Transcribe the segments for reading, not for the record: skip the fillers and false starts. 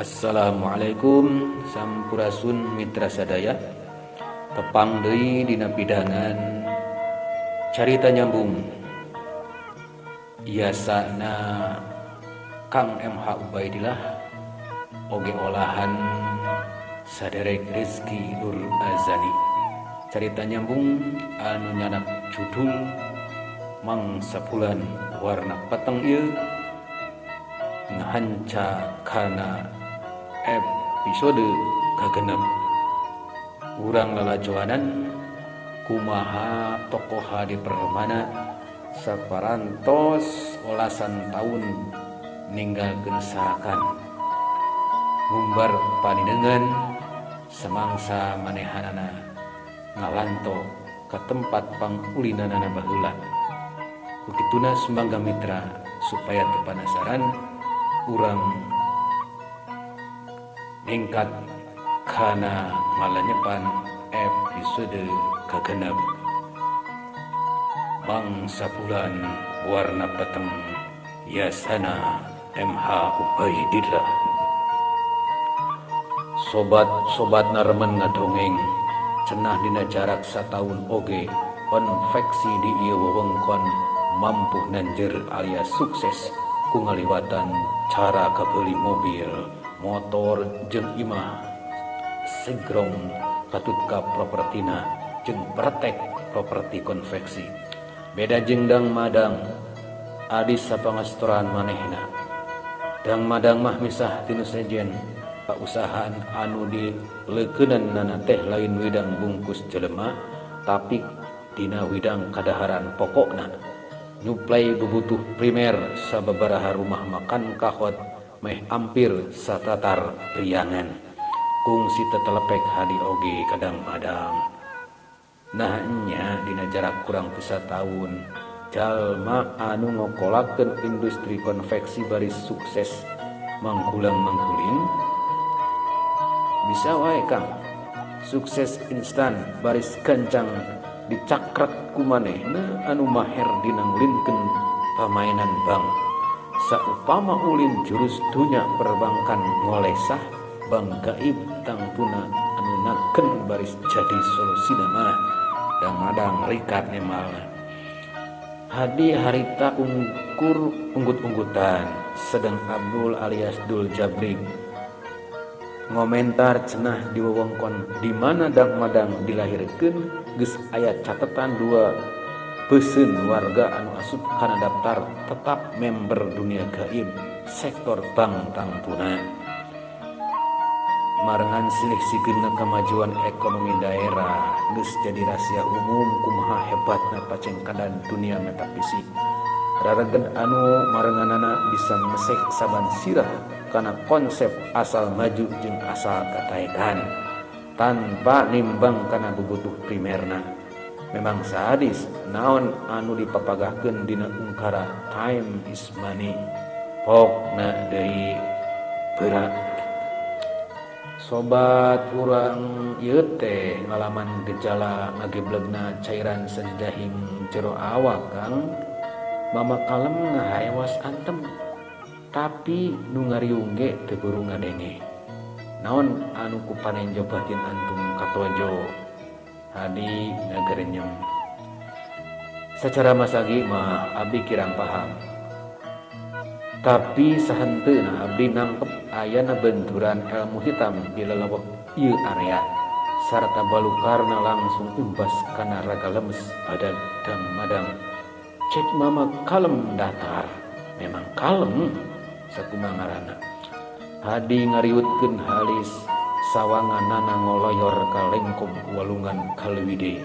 Assalamualaikum sampurasun mitra sadaya. Tepang deui dina pidangan carita nyambung biasana Kang MH Ubaidillah oge olahan saderek Rizky Nur Azani. Carita nyambung anu nyanak judul Mangsa Bulan Warna Peteng ieu ngahanca kana episode kagenep. Urang lalajoanan kumaha tokoh Hadi Permana saparantos welasan taun ninggalkeun sarakan ngumbar paninengan samangsa manehanana ngalanto ka tempat pangulinanana baheula. Kukituna sumangga mitra supaya teu panasaran urang ningkat kana malanyepan episode kagenep Mangsa Bulan Warna Peteng Yasana MH Ubaidillah. Sobat-sobat naremen ngadongeng cenah dina jarak sataun oge konveksi di ieu wewengkon mampu nanjer alias sukses ku ngaliwatan cara kabeuli mobil, motor jeung imah segrong katut ka propertina jeung pretek properti konveksi. Beda jeung Dang Madang adi sapangastoran manehna. Dang Madang mah misah tinu sejen pausahaan anu dileukeunana nana teh lain widang bungkus jelema tapi dina widang kadaharan pokokna. Nyuplai bubutuh primer sababaraha rumah makan kahot meh ampir satatar priangan. Kungsi tetelepek hadi oge kadang madang. Nah nya dina jarak kurang ti sataun jalma anu ngokolakeun industri konveksi baris sukses manggulang mangguling. Bisa wae Kang, sukses instan baris gancang dicakrek ku manehna anu maher dina ngulinkeun pamainan bank. Saupama ulin jurus dunya perbankan ngolesah bank gaib tangtuna anu naken baris jadi solusina mah Dang Madang rikat nemalna. Hadi harita ungkur unggut-unggutan sedang Abdul alias Dul Jabrik ngomentar cenah di wewengkon di mana Dang Madang dilahirkeun geus aya catatan dua beuseun warga anu asup kana daftar tetap member dunia gaib sektor bank tangtuna. Marengan silih sigeuna kemajuan ekonomi daerah geus jadi rahasia umum kumaha hebatna pacengkadan dunia metafisik. Raregen anu marenganana bisa mesek saban sirah kana konsep asal maju jeung asal kataekan tanpa nimbang kana bubutuh primerna. Memang sadis naon anu dipapagahkeun dina ungkara time is money. Pokna deui berat. Sobat urang ieu teh ngalaman gejala ngageblegna cairan senjahing jero awak Kang. Mama kalem ngahaewas antem tapi nu ngariung ge teu buru ngadenge. Naon anu ku panenjo batin antum katojo? Hadi ngagerenyem. Secara masagi mah abdi kirang paham. Tapi sahenteuna abdi nangkep ayana benturan ilmu hitam di lelewek ieu area sarta balukarna langsung imbas kana raga lemes pada Dang Madang. Cek mama kalem datar, memang kalem sakumaha ngaranna. Hadi ngariutkeun halis sawanganana ngoloyor ka lengkong walungan kalwide.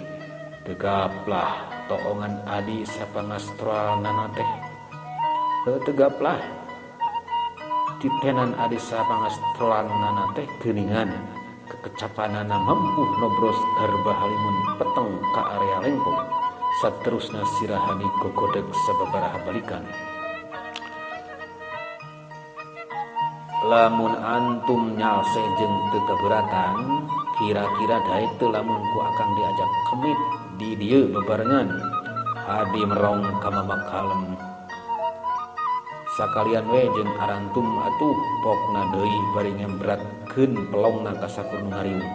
Tegaplah toongan adi sapangastranana teh. Tegaplah titenan adi sapangastranana teh geuningan kekecapanana mampu nobros garba halimun peteng ka area lengkong. Saterusna sirahani gogodeg sababaraha balikan. Lamun antum nyalse jeung teu kaberatan, kira-kira daek teu lamun ku akang diajak kemit di dieu bebarengan. Hadi merong ka mama kalem. Sakalian we jeung arantum atuh pokna deui bari ngembratkeun pelongna ka sakur nu ngariung.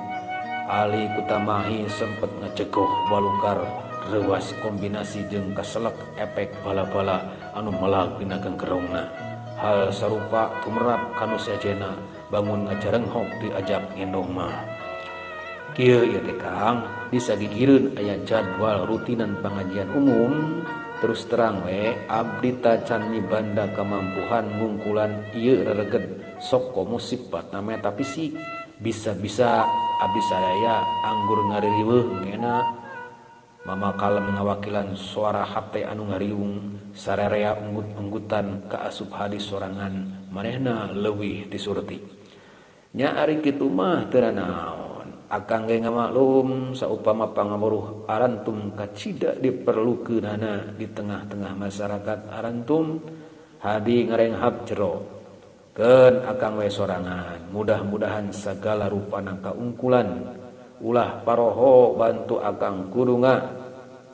Ali kutamahi sempet ngecegoh balukar reuas kombinasi jeung kaselek efek bala-bala anu melag dina genggerongna. Hal sarupa tumerap kanu sejenna bangun ngajarenghok diajak ngendong mah. Kieu ieu teh Kang, disagigireun aya jadwal rutinan pangajian umum. Terus terang we abdi tacan mibanda kamampuhan ngungkulan ieu rereged sok komo sifatna metafisik. Bisa-bisa abdi sadaya anggur ngaririweuh ngena. Mama kalem ngawakilan suara hate anu ngariung sararea unggut-unggutan kaasup hadis sorangan manehna leuwih disurti. Nya ari kitu mah teu nanaon. Akang ge ngamaklum saupama pangaweruh arantum kacida diperlukeunana di tengah-tengah masyarakat arantum hadi ngarenghap jero. Keun akang we sorangan, mudah-mudahan sagala rupana kaungkulan ulah paroho bantu akang kudunga.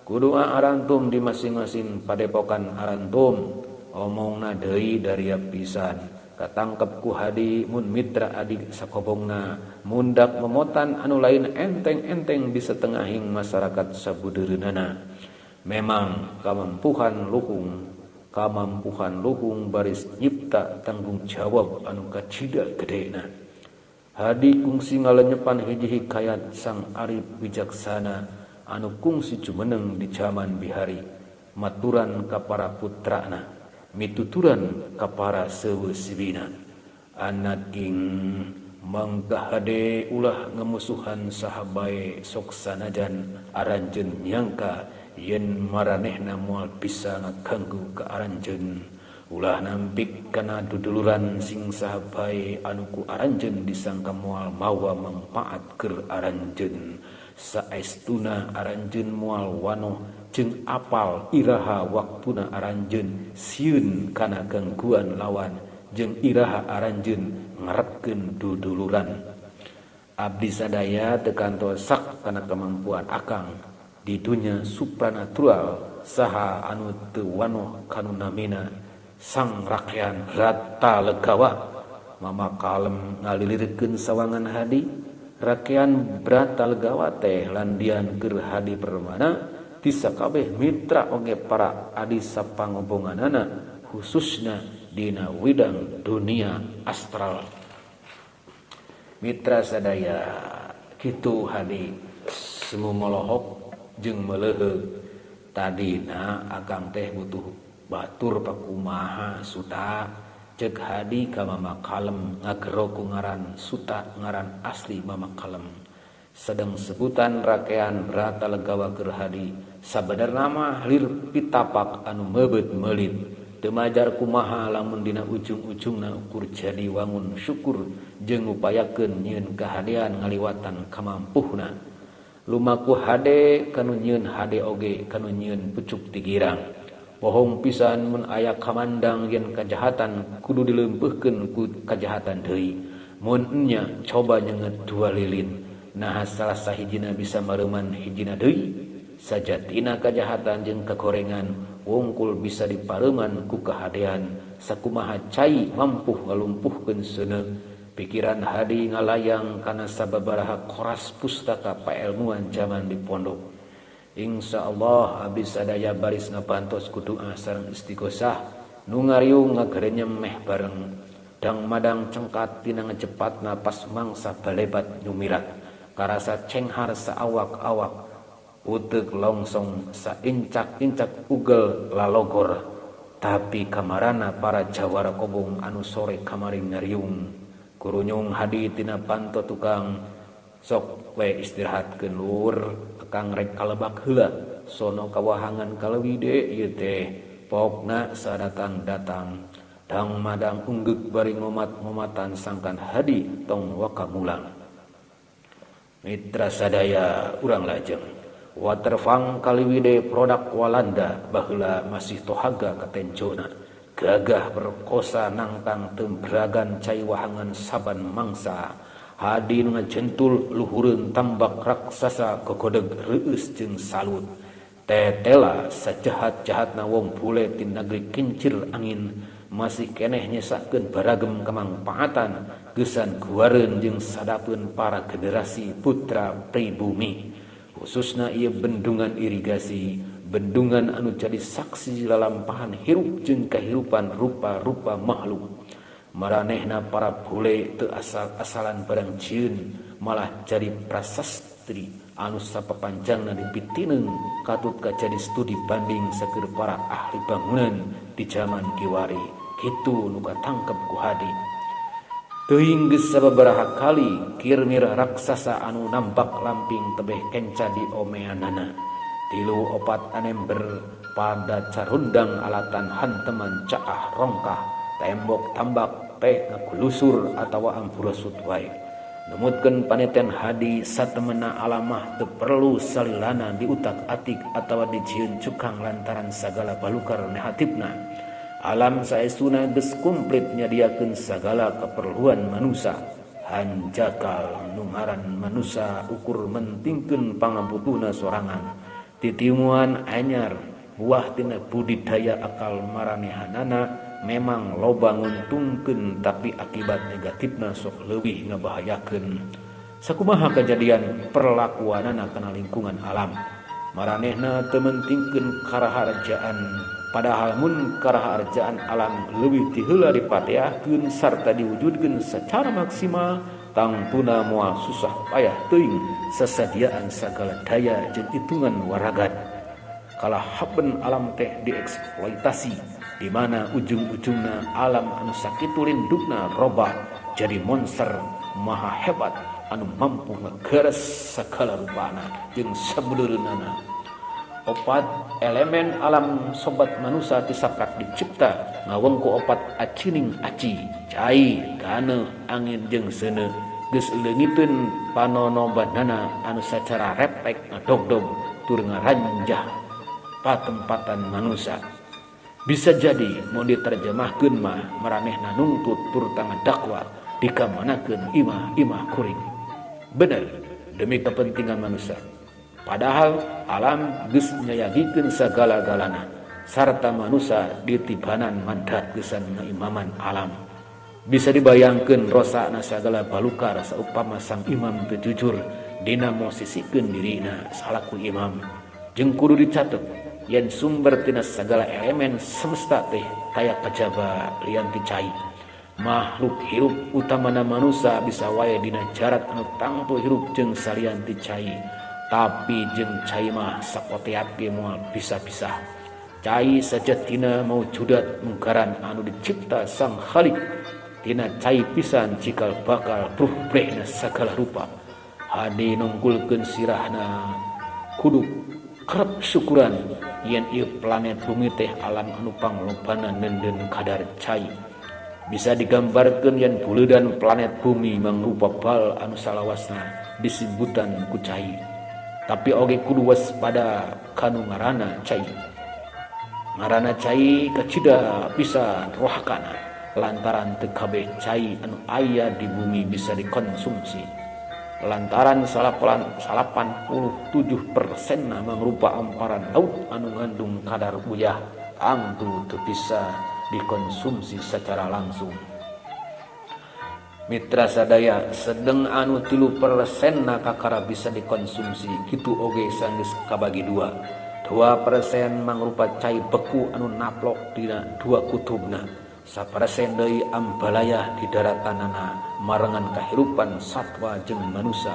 Kudunga arantum di masing-masing padepokan arantum omongna deui daria pisan. Katangkep ku hadi mun mitra adik sakobongna mundak memotan anu lain enteng-enteng di setengahing masyarakat sabudeureunana. Memang kamampuhan luhung baris nyipta tanggung jawab anu kacida gedena. Hadi kungsi ngalenyepan hiji hikayat sang arif wijaksana anu kungsi jumeneng di jaman bihari maturan ka para putrana mituturan ka para seuseubina. Anaking mangkahade ulah ngemusuhan sahabae sok sanajan aranjeun nyangka yen maranehna moal bisa ngaganggu ka aranjeun. Ulah nampik kana duduluran sing sahabae anu ku aranjeun disangka moal mawa mangpaat keur aranjeun. Saestuna aranjeun moal wanoh jeung apal iraha waktuna aranjeun sieun kana gangguan lawan jeung iraha aranjeun ngarepkeun duduluran. Abdi sadaya teu kantos sak kana kemampuan akang di dunya supranatural saha anu teu wanoh kanu namina sang rakyan rata legawa. Mama kalem ngalilirkeun sawangan hadi rakyan brata legawa teh landian keur hadi permana tisakabeh mitra oge para adi sapangobonganana khususna dina widang dunia astral. Mitra sadaya kitu hadi semu molohok jeung meleuheug tadina akang teh butuh batur pakumaha suta cek hadi ka mama kalem ngagero ku ngaran suta ngaran asli mama kalem. Sedang sebutan rakean brata legawa keur hadi sabenerna mah lir pitapak anu meubeut meulit. Teu majar kumaha lamun dina ujung-ujungna ukur jadi wangun syukur jeung ngupayakeun nyieun kahadean ngaliwatan kamampuhna. Lumaku hade kanu nyieun hade oge kanu nyieun pucuk tigirang. Bohong pisan mun aya kamandang yen kajahatan kudu dileumpeuhkeun ku kajahatan deui. Mun nya coba nyenget dua lilin, naha salah sahijina bisa mareuman hijina deui. Sajatina kajahatan jeung kagorengan wungkul bisa dipareuman ku kahadean. Sakumaha cai mampuh ngalumpuhkeun seuneu. Pikiran hadi ngalayang kana sababaraha koras pustaka paelmuan jaman di pondok. Insyaallah abdi sadaya baris ngabantos ku doa sareng istighosah nu ngariung ngagerenyem meh bareng dang madang cengkat tina ngecepatna pas mangsa balebat nyumirat karasa cenghar saawak-awak uteuk longsong saincak-incak ugel lalogor. Tapi kamarana para jawara kobong anu sore kamari ngariung kurunyung hadi tina panto tukang sok we istirahatkeun lur akang rek kalebak heula sono kawahangan kaleuwih ieu teh pokna sadatang-datang dang madang unggeuk bari ngomat-ngomatan sangkan hadi tong waka mulang. Mitra sadaya urang lajeng watervang kaliwide produk Walanda baheula masih tohaga katencona gagah perkosa nangtang tembragan cai wahangan saban mangsa. Hadi nu ngajentul luhureun tambak raksasa gogodeg reueus jeung salut. Tetela sajahat-jahatna wong bule ti negeri kincir angin Masih keneh nyesakeun baragem kamangpaatan geusan guareun jeung sadapeun para generasi putra pribumi. Khususna ieu bendungan irigasi, bendungan anu jadi saksi lalampahan hirup jeung kahirupan rupa-rupa makhluk. Maranehna para bule teu asal-asalan barang jieun malah jadi prasastri anu sapapanjangna dipitineung katut kajadi studi banding saeur para ahli bangunan di zaman kiwari. Kitu nu katangkep ku Hadi. Teuing geus sababaraha kali kirmir raksasa anu nampak lamping tebeh kenca di omeanana. 3 4 anember pada carundang alatan hanteman caah rongkah tembok tambak teh ngagulusur atawa amburasut wae. Numutkeun paneten Hadi satemena alamah teu perlu salilana diutak-atik atawa dijieun cukang lantaran sagala balukar negatifna. Alam saestuna geus komplit nyadiakeun sagala keperluan manusia. Hanjakal nu ngaran manusia ukur mentingkeun pangabutuhna sorangan. Titimuan anyar buah tina budidaya akal maranehanana memang loba nguntungkeun tapi akibat negatifna sok leuwih ngabahayakeun. Sakumaha kejadian perlakuanana kana lingkungan alam. Maranehna teu mentingkeun karaharjaan, padahal mun karaharjaan alam leuwih ti heula dipateahkeun sarta diwujudkeun secara maksimal, tangtuna moal susah payah teuing sasadiaan sagala daya jeung hitungan waragat. Kalah haben alam teh dieksploitasi di mana ujung-ujungna alam anu sakitu lindungna robah jadi monster maha hebat anu mampu ngegeres sagala rupana jeung sabeuleunana. 4 elemen alam sobat manusia tisaprak dicipta ngawengku 4 acining aci, cai, gane, angin jeung seuneu geus leungiteun panonobanana anu sacara repek ngadogdog tur ngaranjah patempatan manusia. Bisa jadi mau diterjemahkeun mah maranehna nungtut tur tangan dakwa dikamanakeun imah-imah kuring. Bener demi kepentingan manusia. Padahal alam geus nyayagikeun sagala-galana sarta manusia ditibanan mandat geusan ngaimaman alam. Bisa dibayangkeun rosana sagala balukar saupama sang imam teu jujur dina mosisikeun dirina salaku imam. Jeung kudu dicatet yen sumber tina sagala elemen semesta teh taya kajaba lian ti cai. Makhluk hirup utamana manusia bisa wae dina jarat anu tangtu hirup jeung salian ti cai. Tapi jeung cai mah sakoteat ge moal bisa-bisa. Cai sajatina maujudat mungkaran anu dicipta Sang Khalik. Tina cai pisan cikal bakal bruh-brehna sagala rupa. Hadi nunggulkeun sirahna kudu kerep syukuran yen ieu planet bumi teh alam anu panglobana neundeun kadar cai. Bisa digambarkeun yen buleudan planet bumi mangrupa bal anu salawasna disimbutan ku cai. Tapi oge kudu waspada kanu ngaranna cai. Ngaranna cai kacida pisan rohakana lantaran teu kabeh cai anu aya di bumi bisa dikonsumsi. Lantaran 87% mangrupa amparan laut anu ngandung kadar uyah tangtu teu bisa dikonsumsi secara langsung. Mitra sadaya sedeng anu 3% kakara bisa dikonsumsi kitu oge sanggeus kabagi 2. 2% mangrupa cai beku anu naplok dina 2 kutubna. 1% deui ambalayah di daratanana marengan kahirupan satwa jeung manusia.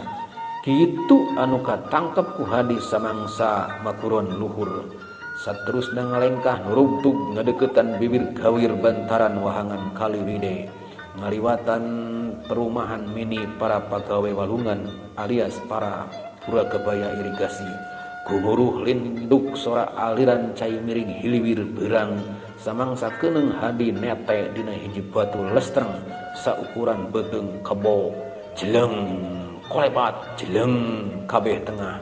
Kitu anu katangkep ku Hadi samangsa makuron luhur. Saterusna ngalengkah nurugtug ngadeukeutan bibir gawir bantaran wahangan Kali Wide. Ngaliwatan perumahan mini para pagawe walungan alias para pura kebaya irigasi. Gumuruh linduk sora aliran cai miring hiliwir berang samangsa keuneng Hadi nete dina hiji batu lestreng saukuran beuteung kebo jeleng kolebat jeleng kabeh tengah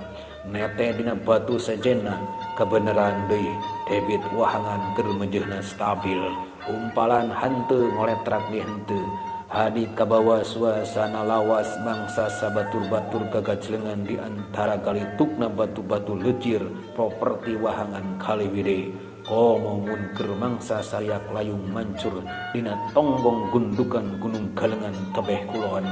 nete dina batu sejenna kebenaran deui debit wahangan keur mejeuhna stabil umpalan henteu ngoletrak di henteu. Hadi kabawa suasana lawas mangsa sabatur-batur gagajlengan di antara galitukna batu-batu lecir properti wahangan Kali Wide. Komo mun keur mangsa sariak layung mancur dina tonggong gundukan Gunung Galengan tebeh kulon.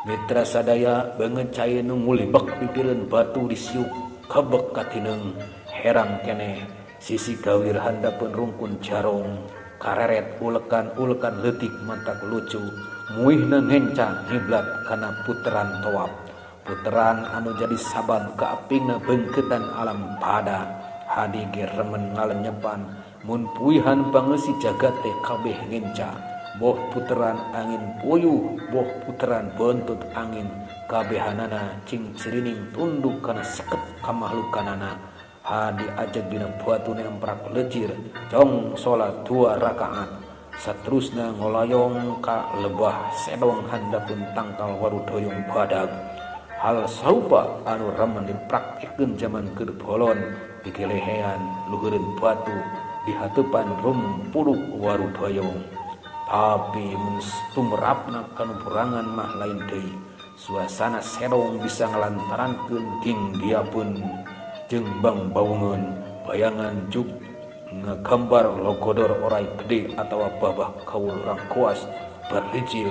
Mitra sadaya banget cai nu ngulibek pipireun batu disiuk kebek katineung herang keneh sisi gawir handapeun rungkun jarong kareret ulekan-ulekan leutik matak lucu muihna ngenca ngiblat kana puteran toap puteran anu jadi sabab kaapingna beungkeutan alam pada hadi ge remen ngalenyepan mun puihan pangeusi jagat teh kabeh ngenca boh puteran angin puyuh boh puteran buntut angin kabehanana cing cirining tunduk kana seket kamahlukanana hadi ajeg dina batu nemprak lecir cong salat 2 rakaat saterusna ngolayong ka lebah sedong handapun tangkal warudoyong badag hal sarupa anu remen dipraktekeun jaman keur bolon dikelehean luhureun batu di hatepan rumpuluk warudoyong. Tapi mun tumrapna kanu purangan mah lain deui suasana sedong bisa ngalantarankeun ging diapeun jeung bang baungeun bayangan juk ngagambar logodor orai gede atawa babah kaul rangkuas berlicil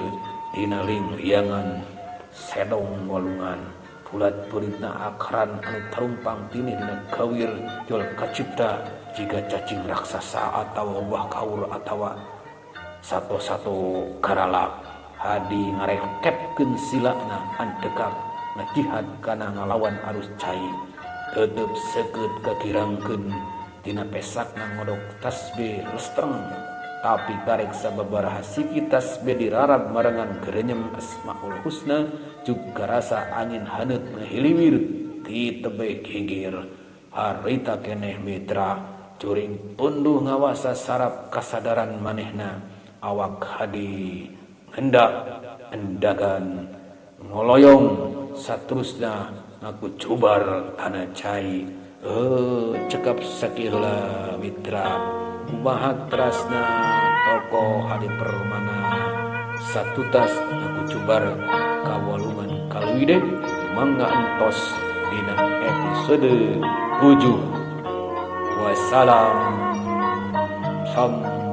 dina lingliangan sedong walungan bulat beuritna akaran anu tarumpang tinih dina gawir jol kacipta jiga cacing raksasa atawa wabah kaul atawa sato-sato garalap. Hadi ngarekepkeun silana andekak ngajihad kana ngalawan arus cai tetep seukeut kagirangkeun dina pesakna ngodok tasbih lestreng tapi karek sababaraha siki tasbih dirarab marengan gerenyem Asmaul Husna juga rasa angin haneut ngahiliwir ti tebeh gigir harita keneh mitra curing tunduh ngawasa sarap kasadaran manehna awak hadi hendak endagan ngoloyong saterusna ngaku cubar kana cai. Cekap sakiheula mitra kumaha terasna tokoh Hadi Permana satutas ngaku cubar kawalungan kalwide mangga entos dina episode 7. Wassalam. Sampurasun.